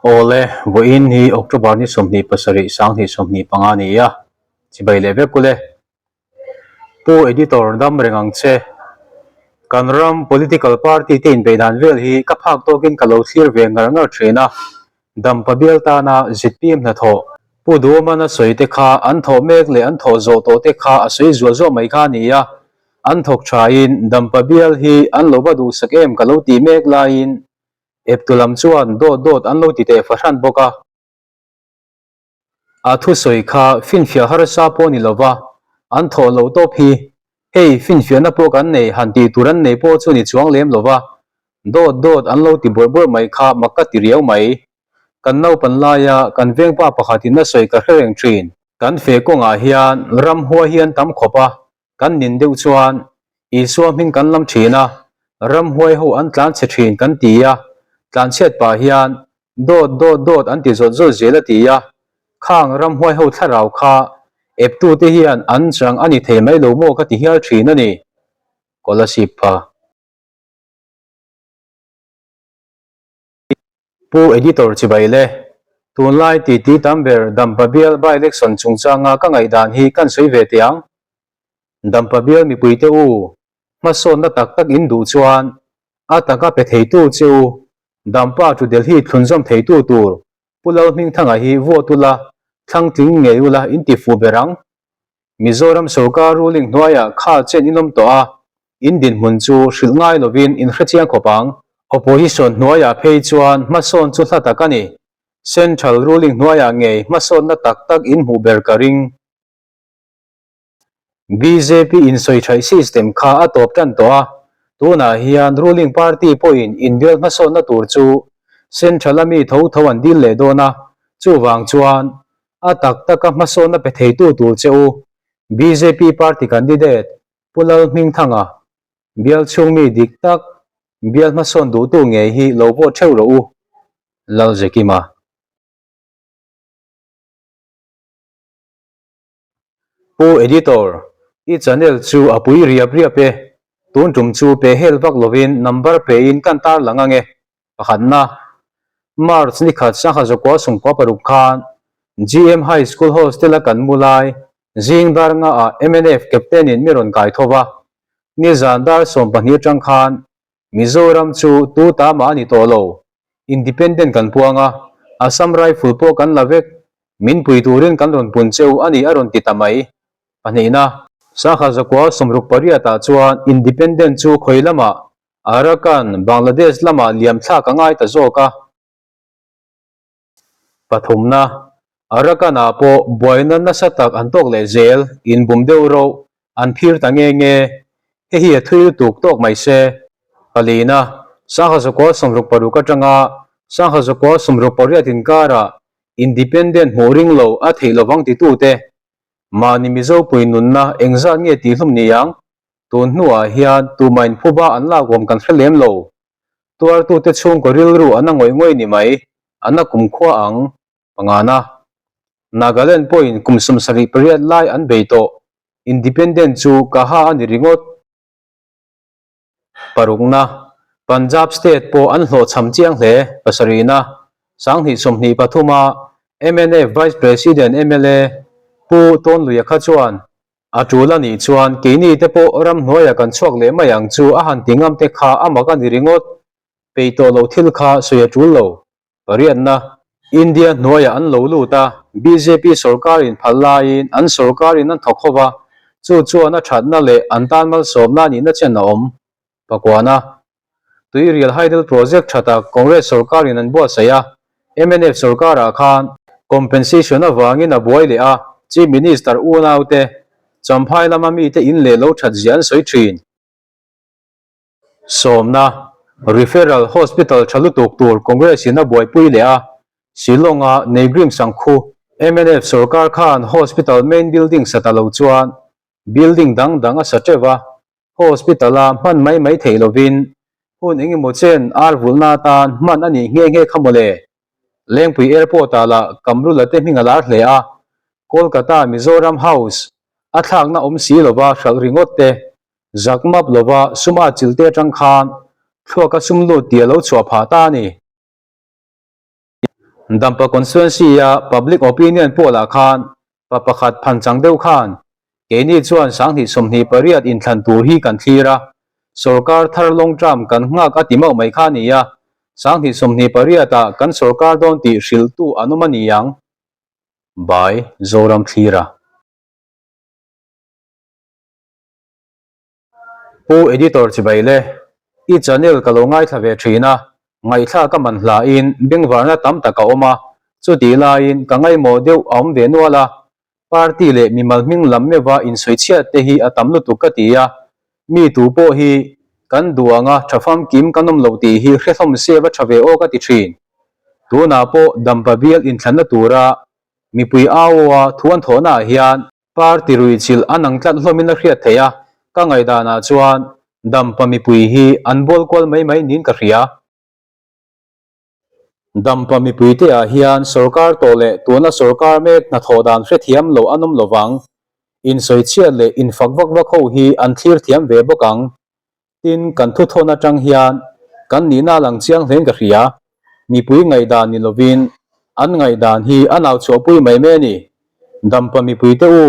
Awle, vawiin hi October ni 27 2025 a ni a, chibai leh vek ule. Pu Editor dam reng ang che. Kan ram political party te inbeih dan vel hi ka phak tawkin ka lo thlir ve ngar ngar thin a, Dampa bial tana zpm hnathawh Pu Duhawmana sawi te kha an thawh mek leh an thawh zawh tawh te kha a sawi zuah zuah mai kha a ni a, an thawk thain Dampa bial hi an lo va duhsak em ka lo tih mek laiin Eptu lam chuan dawt dawt an lo ti teh fahran bawk a. A thusawi kha finfiah harsa pawh ni lova an thawh loh tawp hi hei finfiahna pawh kan nei han tih tur an nei pawh chu ni chuang lem lova dawt dawt an lo ti bawrh bawrh mai kha mak ka ti riau mai. Kan naupan laia kan vengpa pakhatin a sawi ka hre reng thin. Kan fe kawngah hian ramhuai hi an tam khawp a, kan nin deuh chuan Isua hming kan lam thin a, ramhuai ho an tlan chhe thin kan ti a, tlanchhiat pah hian dawt dawt dawt an ti zawt zawt zel a ti a, khang ramhuai ho thlarau kha eptute hian an chang a ni thei mai lo maw ka ti hial thin a ni. Kolasib pha. Pu Editor chibai le, tunlai titi tam ber Dampa bial by-election chungchanga ka ngaihdan hi kan sawi ve teh ang. Dampa bial mipuite u, hmasawnna tak tak in duh chuan a taka pe theitu che u, Dampa to Delhi thlunzawm theitu tur Pu Lalhmingthanga hi vote ula, thlangtling ngei ula in ti fuh ber ang. Mizoram sorkar ruling hnuaiah kha chen in awm tawh a, in dinhmun chu hrilh ngai lovin in hrechiang khawp ang. Opposition hnuaiah phei chuan hmasawn chu hla tak a ni. Central ruling hnuaiah ngei hmasawnna tak tak in hmuh ber ka ring. Bjp insawi thaih system kha a tawp tan tawh a, tunah hian ruling party pawhin inbial hmasawnna tur chu central a mi tho tho an dil leh dawn a, chuvang chuan a tak taka hmasawnna pe theitu tur che u bjp party candidate Pu Lalhmingthanga, bial chhung mi dik tak, bial hmasawn duhtu ngei hi lo vote theuh rawh u, Lalzekima. Pu Editor, i channel chu a pui riap riap e, tun tum chu pe hel vak lovin number pe in kan tar lang ange. Pakhatna, March ni khat sangha zakua sawmkua paruk khan GM High School Hostel a kan mu lai zing dar nga ah mnf Captain in mi rawn kai tho va, nizan dar 12 atang khan Mizoram chu tu ta mah a ni tawh lo, Independent kan puang a, Assam Rifle pawh kan la vek, min pui turin kan rawn pun cheu a ni a rawn ti ta mai. Pahnihna, Sangha zakua 68 ah chuan Independent chu khawi lamah Arakan, Bangladesh lamah liam thlak a ngai ta zawk a. Pathumna, Arakan-ah pawh buaina nasa tak an tawk leh zel, inbum deuh rauh, an phir ta nge nge. Hei hi a thui lutuk tawk mai se. Palina, 1966 atanga 1968 inkarah Independent hmuh ring lo a theih lovang titute, mahni Mizo pui nunna engzat nge tihhlum ni ang? Tun hnuah hian tumah inphuba an lak awm kan hre lem lo. Tuartute chhungkaw rilru an a ngawih ngawih ni mai, an a kumkhua ang, pangana. Nagaland pawhin kum 78 lai an bei tawh, Independent chu ka ha a ni ringawt. Parukna, Punjab state pawh an hlawhchham chiang hle, pasarihna, 2023 a mnf Vice President mla Pu Tawnluia kha chuan A tul a nih chuan keini te pawh ramhnuaiah kan chhuak leh mai ang chu a han ti ngam te kha a mak a ni ringawt. Peih tawh loh thil kha sawi a tul lo. Pariatna, India hnuaiah an lo lut a, bjp sorkarin phal laiin an sorkarin an thawk ho va, chu chuan a thatna leh an tan malsawmna nihna chen a awm. Pakuana, Tuirial Hydel Project tha tak Congress sorkarin an buatsaih a, mnf sorkarah khan compensation avangin a buai leh a, Chief Minister unaute Champhai lama mite in leh lo that zia an sawi thin. Sawmna, Referral Hospital tha lutuk tur Congress in a buaipui leh a, Shillong-a Neigrim Sangkhu mnf sorkar khan hospital main building sa ta lo chuan building dang dang a sa teuh a, Hospital-a hman mai mai theih lovin hun eng emaw chen ar vulhna atan hman a nih nghe nghe kha mawle. Lengpui Airport-ah lah Kamrula te hming a lar hle a, Kolkata Mizoram House a thlakna awm si lova hralh ringawt te, zak map lova sum a chilh te atang khan thluaka sum lut tih a lo chhuah phah ta a ni. Dampa Constituency-a Public Opinion Poll-ah khan pa pakhat phan chang deuh khan keini chuan 2028 inthlan tur hi kan thlir a, sorkar thar long term kan nghak a ti mauh mai kha a ni a, 2028 ah kan sorkar dawn tih hrilhtu an awm a ni ang. By Zoram Thlira. Pu Editor chibai le, i channel ka lo ngaithla ve thin a, ngaihthlak a man hlain bengvarna tam tak a awm a, chutih laiin ka ngaihmawh deuh a awm ve nual a, party leh mimal hming lam meuha insawichhiat te hi a tam lutuk ka ti a, mi tu pawh hi kan duh anga tha famkim kan awm lo tih hi hre hlawm se va tha ve aw ka ti thin. Tunah pawh Dampa bial inthlanna tura mipui au aw a thu an thawhnaah hian Party ruihchilh an ang tlat hlawmin a hriat theih a, ka ngaihdanah chuan Dampa mipui hi an bawl kual mai mai niin ka hria. Dampa mipuite ah hian sorkar tawh leh tuna sorkar mek hnathawh dan hrethiam lo an awm lovang. Insawichhiat leh infak vak vak ho hi an thlir thiam ve bawk ang. Tin, kan thuthawn atang hian kan nihna a lang chiang hlein ka hria. Mipui ngaihdan ni lovin an ngaihdan hi a nau chhuahpui mai mai a ni. Dampa mipuite u,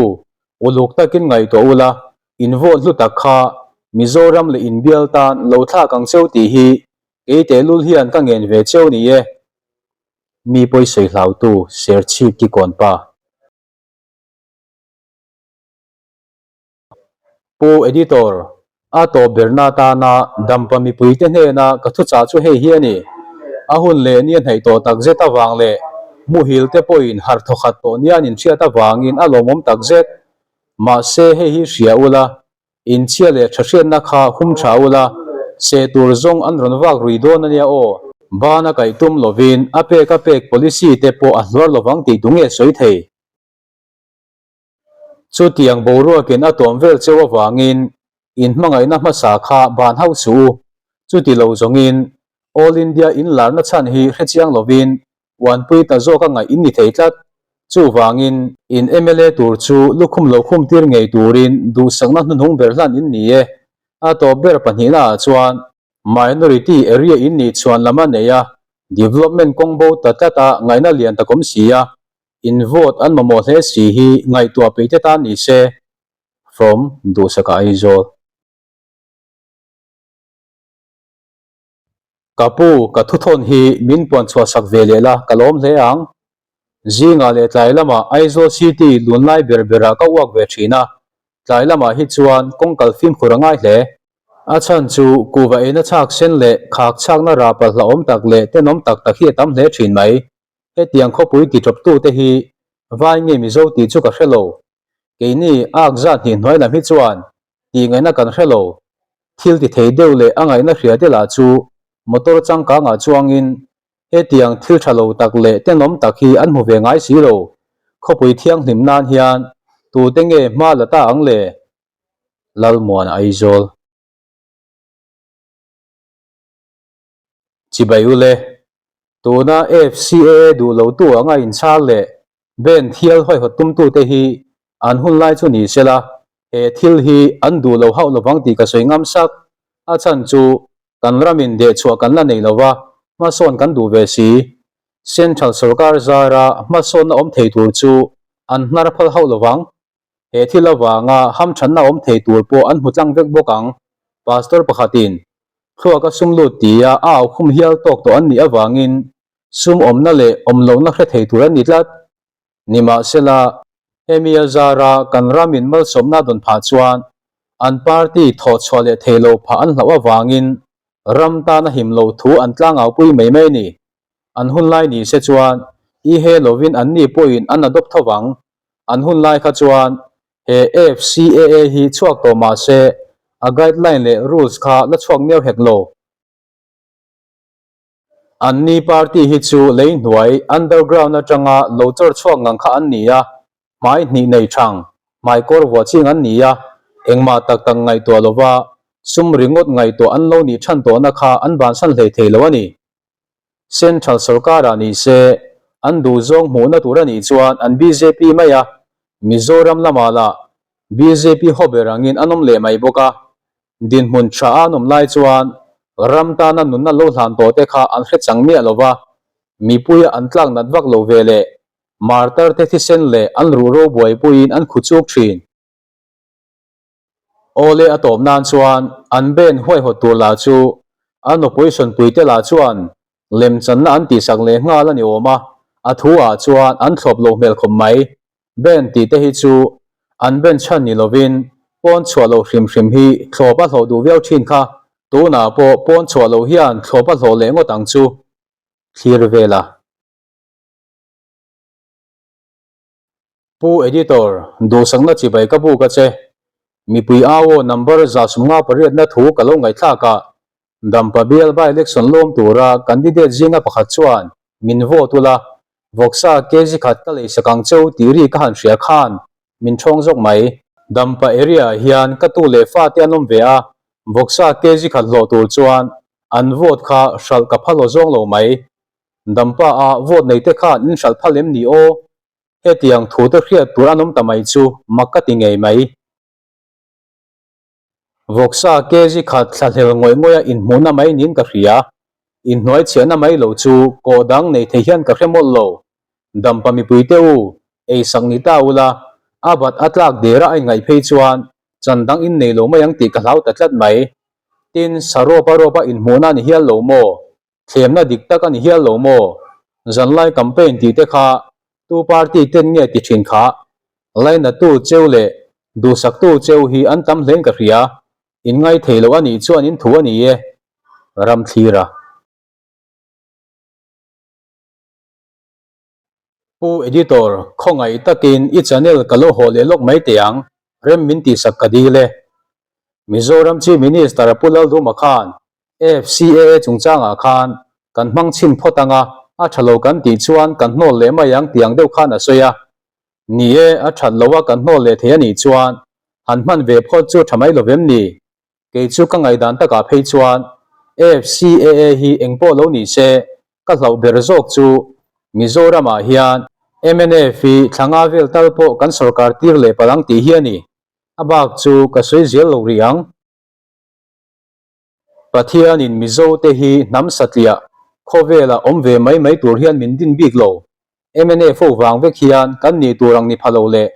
uluk takin ngaihtuah ula, in vote hlu tak kha Mizoram leh inbial tan lo thlak ang cheu tih hi kei tehlul hian ka ngen ve cheu ni e. Mi pawisawi hlautu Serchhip Kikawnpa. Pu Editor, a tawp berna atana Dampa mipuite hnena ka thuchah chu hei hi a ni. A hun leh ni a hnaih tawh takzet avang leh muhil te pawhin harh thawkhat tawh nia an inhriat avangin a lawmawm takzet. Mahse hei hi hria ula, inchhia leh tha hriatna kha hum tha ula, seh tur zawng an rawn vak rui dawn a nia aw. Bana kaih tum lovin a pek a pek policy te pawh a hluar lovang tih tu nge sawi thei? Chutiang boruakin a tuam vel cheu avangin in hmangaihna hmasa kha ban hauh suh u. Chuti lo zawngin All India in larna chhan hi hrechiang lovin uanpui ta zawk a ngaih in ni thei tlat. Chuvangin in mla tur chu lukhum lo khum tir ngei turin duhsakna hnuhnung ber hlan in ni e. A tawp ber pahnihna ah chuan Minority area in nih chhuan lam a nei a, development kawng bo ta tlat a ngaihna lian tak awm si a. In vote an mamawh hle si hi ngaihtuah peih te tan ni se. From Duhsaka Aizawl. Ka pu, ka thuthawn hi min puan chhuah sak ve leh la, ka lawm hle ang. Zingah leh tlai lamah Aizawl City lunlai ber berah ka uak ve thin a, tlai lamah hi chuan kawng kal fimkhur a ngai hle. A chhan chu kuhva eina chhak sen leh khak chhakna rah palh hlauhawm tak leh tenawm tak tak hi a tam hle thin mai. Hetiang khawpui ti tawptute hi vai nge Mizo tih chu ka hre lo. Keini ak zat hnih hnuai lam hi chuan tih ngaihna kan hre lo. Thil ti thei deuh leh a ngaihna hria te lah chu motor changkangah chuangin hetiang thil tha lo tak leh tenawm tak hi an hmu ve ngai si lo. Khawpui thianghlim nan hian tute nge hma la ta ang le? Lalmuana Aizawl. Chibai ule, tuna FCAA duh lo tu anga inchhal leh band thial hawihawt tumtute hi an hun lai chu ni sela, he thil hi an duh lo hauh lovang tih ka sawi ngam sak. A chhan chu kan ramin dehchhuah kan la nei lova, hmasawn kan duh ve si. Central sorkar zara hmasawnna awm thei tur chu an hnar phal hauh lovang. He thil avanga hamthanna awm thei tur pawh an hmu tlang vek bawk ang. Pastor pakhatin thluak a sum lut tia a au khum hial tawk tawh an nih avangin sum awmna leh awm lohna hre thei tur an ni tlat. Nimahsela, hemi a zara kan ramin malsawmna dawn phah chuan an party thawhchhuah leh thei lo phah an hlauh avangin ram tan a him lo thu an tlangaupui mai mai a ni. An hun lai ni se chuan i he lovin anni pawhin an adopt tho vang. An hun lai kha chuan he FCAA hi chhuak tawh mah se a guideline leh rules kha la chhuak miau hek lo. Anni party hi chu lei hnuai, underground, atanga lo chawr chhuak ngang kha an ni a, hmai hnih nei thang, hmai kawr vuah ching an ni a, engmah tak tak ngaihtuah lova sum ringawt ngaihtuah an lo nih than tawhna kha an bansan hlei thei lo a ni. Central sorkarah ni se, an duhzawng hmuhna tur a nih chuan an bjp mai a, Mizoram lamah lah bjp haw ber angin an awm leh mai bawk a, dinhmun tha a an awm lai chuan ram tana nunna lo hlan tawh te kha an hre chang miah lo va. Mipuia an tlak nat vak lo ve leh martar te thisen leh an ruhro buaipuiin an khu chuk thin. Awle a tawp nan chuan an band huaihawt tur lah chu an opposition puite lah chuan lemchanna an tihsak leh nghal a ni awm a, a thu ah chuan an thlawp lo hmel khawp mai. Band tih te hi chu an band chhan ni lovin pawn chhuah loh hrim hrim hi thlawp a hlawh duh viau thin kha. Tunah pawh pawn chhuah loh hian thlawp a hlawh leh ngawt ang chu thlir vel a. Pu Editor, duhsakna chibai ka buk a che. Mipui au aw number 158 na thu ka lo ngaihthlak a, Dampa bial by-election lawm tura candidate zinga pakhat chuan min vote ula, vawksa kg khat ka leisak ang cheu tih ri ka han hria khan min ṭhawng zawk mai. Dampa area ah hian ka tu leh fate an awm ve a, vawksa kg khat hlawh tur chuan an vote kha hralh ka phal aw zawng lo mai. Dampa a vote nei te khan in hralh phal em ni aw? Hetiang thu te hriat tur an awm ta mai chu mak ka ti ngei mai. Vawksa kg khat thlahlel ngawih ngawih a inhmuhna mai niin ka hria. Inhnuai chhiahna mai lo chu kawh dang nei thei hian ka hre mawlh lo. Dampa mipui te u, eisak ni ta ula, a bat a tlak der a a inngaih phei chuan chan dang in nei lo mai ang tih ka hlau ta tlat mai. Tin, saruap a ruap a inhmuhna a ni hial lo maw? Thlemna dik tak a ni hial lo maw? Zanlai campaign tih te kha tu party ten nge ti thin kha? Lainatu cheu leh duhsaktu cheu hi an tam hlein ka hria. In ngai thei loh a nih chuan in thu a ni e. Ramthlira. Pu Editor, khawngaih takin i channel ka lo haw leh lawk mai teh ang, rem min tihsak ka dil e. Mizoram Chief Minister Pu Lalduma khan FCAA chungchangah khan kan hmang chhin phawt anga a tha lo kan tih chuan kan hnawl leh mai ang tih ang deuh khan a sawi a. Ni e, a that lo a kan hnawl leh thei a nih chuan han hman ve phawt chu tha mai lo vem ni? Kei chu ka ngaihdan takah phei chuan FCAA hi eng pawh lo ni se ka hlauh ber zawk chu Mizoramah hian mnf hi thla nga vel tal pawh kan sorkar tir leh palh ang tih hi a ni. A bak chu ka sawi zel lo rih ang. Pathianin Mizote hi hnam satliah khawvela awm ve mai mai tur hian min din bik lo. Mnf ho vang vek hian kan nih tur ang ni pha lo leh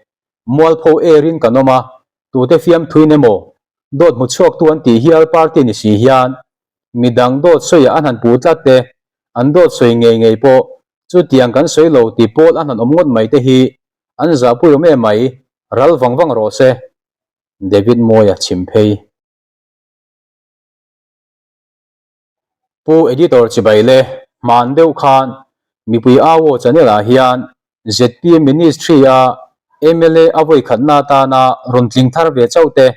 mualpho erin kan awm a, tute fiamthuin emaw dawt hmu chhuaktu an tih hial party ni si hian midang dawt sawiah an han puh tlat te, an dawt sawi ngei ngei pawh chutiang kan sawi lo ti pawl an han awm ngawt mai te hi an zahpui awm em mai, ral vang vang rawh se. David Mawia chhim phei. Pu Editor chibai le hman deuh khan mipui au aw channel ah hian zpm Ministry a mla a vawi khatna atana rawn tling thar ve chauh te,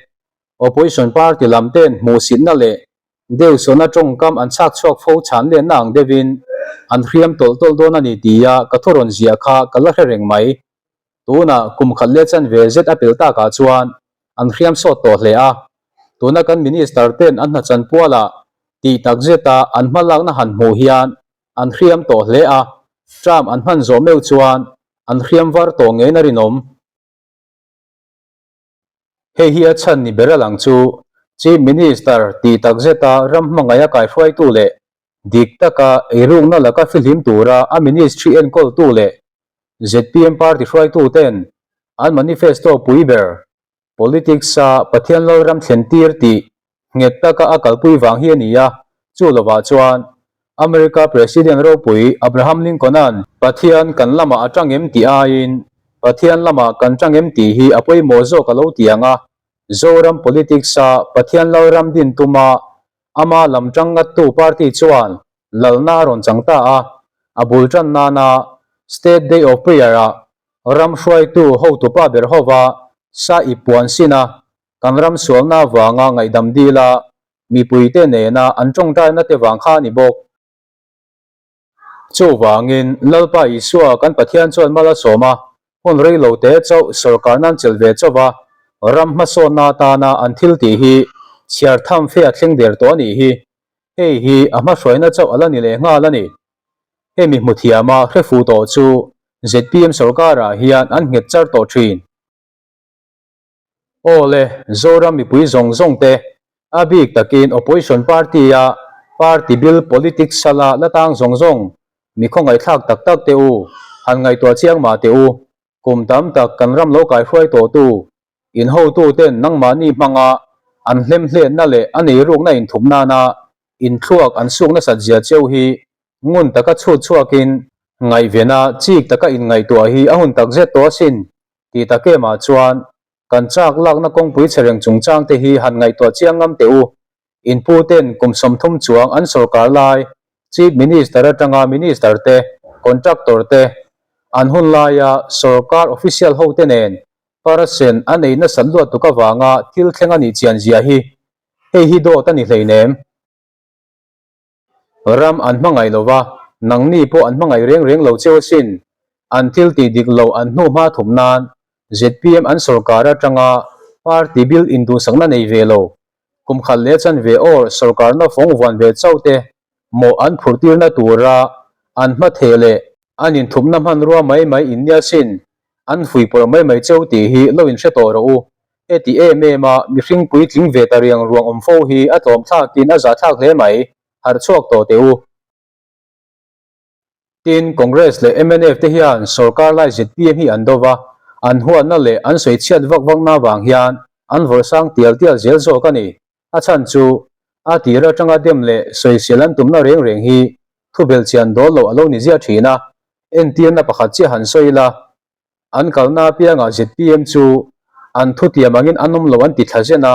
Opposition party lam ten hmuhsitna leh deuhsawhna tawngkam an chhak chhuak fo chhan lenna ang deuhin an hriam tawlh tawlh dawn a ni tia ka thu rawn ziah kha ka la hre reng mai. Tunah kum khat leh chanve zet a pel takah chuan an hriam sawt tawh hle a, tuna kan Minister ten an hnachan pualah tih tak zeta an hmalakna han hmuh hian an hriam tawh hle a, term an hman zawh meuh chuan an hriam var tawh ngeiin a rinawm. Hei hi a chhan ni ber a lang chu Chief Minister tih tak zeta ram hmangaih a kaihruaitu leh dik taka eirukna laka fihlim tura a ministry enkawltu leh zpm party hruaitu ten an manifesto pui ber politics-a Pathian Lalram thlen tir tih nghet taka a kalpui vang hi a ni a, chu lovah chuan America President ropui Abraham Lincoln-a'n Pathian kan lamah a tang em tih aiin Pathian lamah kan tang em tih hi a pawimawh zawk a lo ti ang a, Zoram politics-a Pathian Lalram din tuma ama lam tang ngattu party chuan lalna a rawn chang ta a, a bul tan nana State Day of Prayer-ah ram hruaitu hotupa ber hova sa ip puan sin a, kan ram sualna avanga ngaihdam dila mipuite nena an tawngtaina te vang kha a ni bawk. Chuvangin, Lalpa Isua kan Pathian chuan mal a sawm a, hun rei lo te chauh sorkar nan chelh ve chauh va, ram hmasawnna atana an thil tih hi chhiar tham fe a thleng der tawh a nih hi. Hei hi a hmahruaina chauh a la ni leh nghal a ni. Hemi hmuthiama hrefu tawh chu zpm sorkarah hian an nghet char tawh thin. Aw le, Zoram mipui zawng zawng te, a bik takin Opposition party-a party bil politics sala la tang zawng zawng. Mi khawngaihthlak tak tak teh u, han ngaihtuah chiang mah teh u. Kum tam tak kan ram lo kaihruai tawhtu, in hotuten nangmahni hmanga an hlemhletna leh a neirukna inthup nana inthluak an suk nasat zia cheu hi ngun taka chhut chhuakin ngaihvena chik taka inngaihtuah hi a hun takzet tawh asin tih tak emah chuan kan chak lakna kawngpui chhe reng chungchang te hi han ngaihtuah chiang ngam teh u. Inputen kum 30 chuang an sorkar lai Chief Minister atanga Minister te, Contractor te, an hun laia sorkar official ho te nen parsen an ei nasat luat tuk avanga thil thleng a nih chian zia hi hei hi dawt a ni hleinem. Ram an hmangaih lo va, nangni pawh an hmangaih reng reng lo cheu asin. An thil tih dik lo an hnu hma thum nan zpm an sorkar atanga party bil induhsakna nei ve lo, kum khat leh chanve awr sorkarna fawng vuan ve chauh te mawh an phurh tirna tura an hmatheh leh an inthupna hmanrua mai mai in nia sin an fuihpawrh mai mai cheu tih hi lo inhre tawh rawh u. Heti em em a mihring puitling ve ta riang ruang awm fo hi a tlawm thlakin a zahthlak hle mai, harh chhuak tawh teh u. Tin, Congress leh mnf te hian sorkar lai zpm hi an do va, an huatna leh an sawi chhiat vak vakna vang hian an vawrh sang tial tial zel zawk a ni. A chhan chu, a tir atanga dem leh sawisel an tumna reng reng hi thubelh chian dawl loh a lo ni ziah thin a, entirna pakhat chiah han sawi ila, An kalna apiangah zpm chu an thutiam angin an awm lo an ti thla zen a,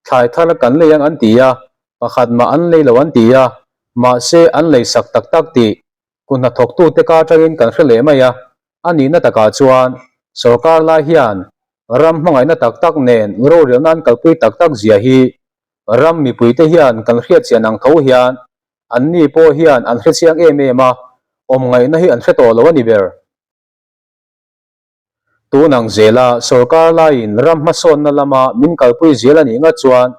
thlai thar kan lei ang an ti a, pakhat mah an lei lo an ti a, mahse an lei sak tak tak tih ku hnathawktute ka atangin kan hre leh mai a, a nihna takah chuan sorkar lai hian ram hmangaihna tak tak nen rorelna an kalpui tak tak zia hi ram mipuite hian kan hriatchian ang tho hian anni pawh hian an hrechiang em em a, awm ngaihna hi an hre tawh lo a ni ber. Tun ang zela sorkar laiin ram hmasawnna lama min kalpui zel a nih ngat chuan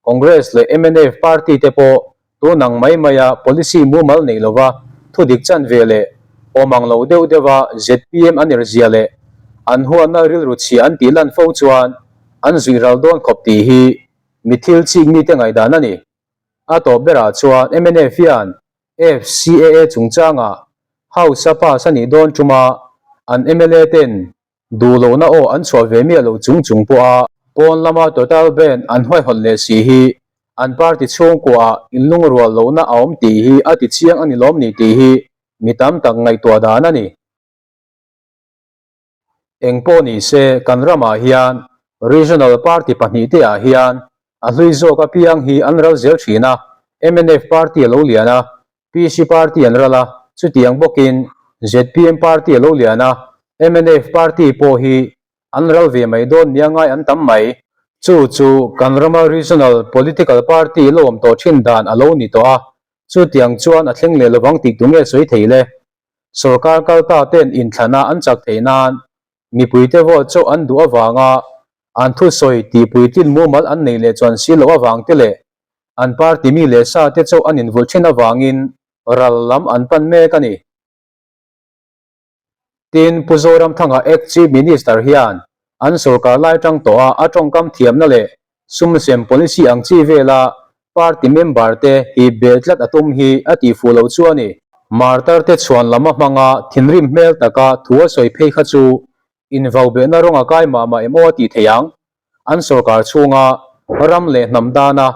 Congress leh mnf party te pawh tun ang mai maia policy mumal neih lova thudik chan ve leh awm ang lo deuh deuha zpm an irzia leh an huatna rilru chhia an tih lan fo chuan an zuih ral dawn khawp tih hi mi thil chik mite ngaihdan a ni. A tawp berah chuan mnf hian FCAA chungchangah House a pass a nih dawn ṭuma an mla ten duh lohna aw an chhuah ve miah loh chung chung pawha pawn lama total ban an huaihawt leh si hi an party chhungkuaah inlungrual lohna a awm tih hi a ti chiang a ni lawm ni tih hi mi tam tak ngaihtuah dan a ni. Eng pawh ni se kan ramah hian Regional Party pahnihte ah hian a hlui zawk apiang hi an ral zel thin a, mnf Party a lo lian a, PC Party an ral a, chutiang bawkin zpm Party a lo lian a, mnf Party pawh hi an ral ve mai dawn nia ngai an tam mai. Chu chu kan rama Regional Political Party lo awm tawh thin dan a lo ni tawh a, chutiang chuan a thleng leh lovang tih tunge sawi thei le? Sorkar kalta ten inthlana an chak theih nan mipuite vote chauh an duh avanga an thusawi tihpuitlin mumal an neih leh chuan si loh avang te leh an party mi leh sa te chauh an invulh thin avangin ral lam an pan mek a ni. Tin, Pu Zoramthanga Act Chief Minister hian an sorkar lai tang tawh a a tawngkam thiamna leh sum sem policy ang chi vela party member te hip bel tlat a tum hi a tih fuh lo chu a ni. Martar te chhuan lam a hmanga thinrim hmel taka thu a sawi phei kha chu invaubehna rawng a kai mah mah em aw a tih theih ang. An sorkar chhunga ram leh hnam tana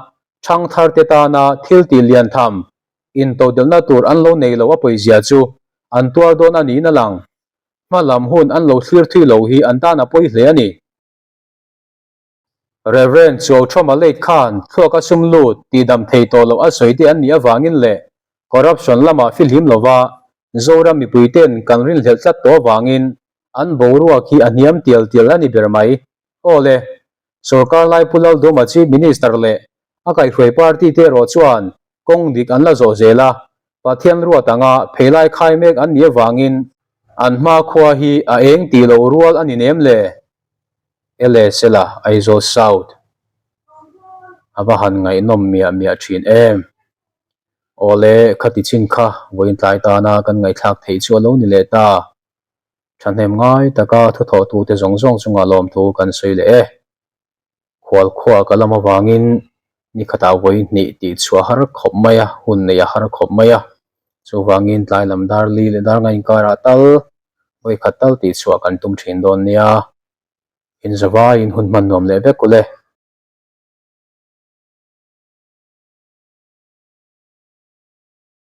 thangthar te tana thil tih lian tham intodelhna tur an lo nei lo a pawizia chu an tuar dawn a niin a lang. Hma lam hun an lo thlir thui lo hi an tan a pawi hle a ni. Rev. Chuau Thoma late khan thluak a sum lut tihdam thei tawh loh a sawi te an nih avangin leh corruption lamah filhim lova Zoram mipuiten kan rinhlelh tlat tawh avangin an boruak hi a hniam tial tial a ni ber mai. Aw le, sorkar lai Pu Lalduma Chief Minister leh a kaihhruai party te erawh chuan kawng dik an la zawh zel a, Pathian ruat anga pheilai khai mek an nih avangin an hmakhua hi a eng tih loh rual a ni nem le? Ele Sela, Aizawl South. A va han ngaihnawm miah miah thin em. Awle, khati chin kha vawiin tlai tana kan ngaihthlak theih chu a lo ni leh ta. Thahnem ngai taka thuthawhtute zawng zawng chungah lawmthu kan sawi leh e. Khualkhua ka lam avangin ni khatah vawi hnih tih chhuah har khawp mai a, hun neih a har khawp mai a. Chuvangin tlai lam dar li leh dar nga inkarah tal vawikhat tal tihchhuah kan tum thin dawn nia. Inzavaiin hun hman nuam leh vek u le.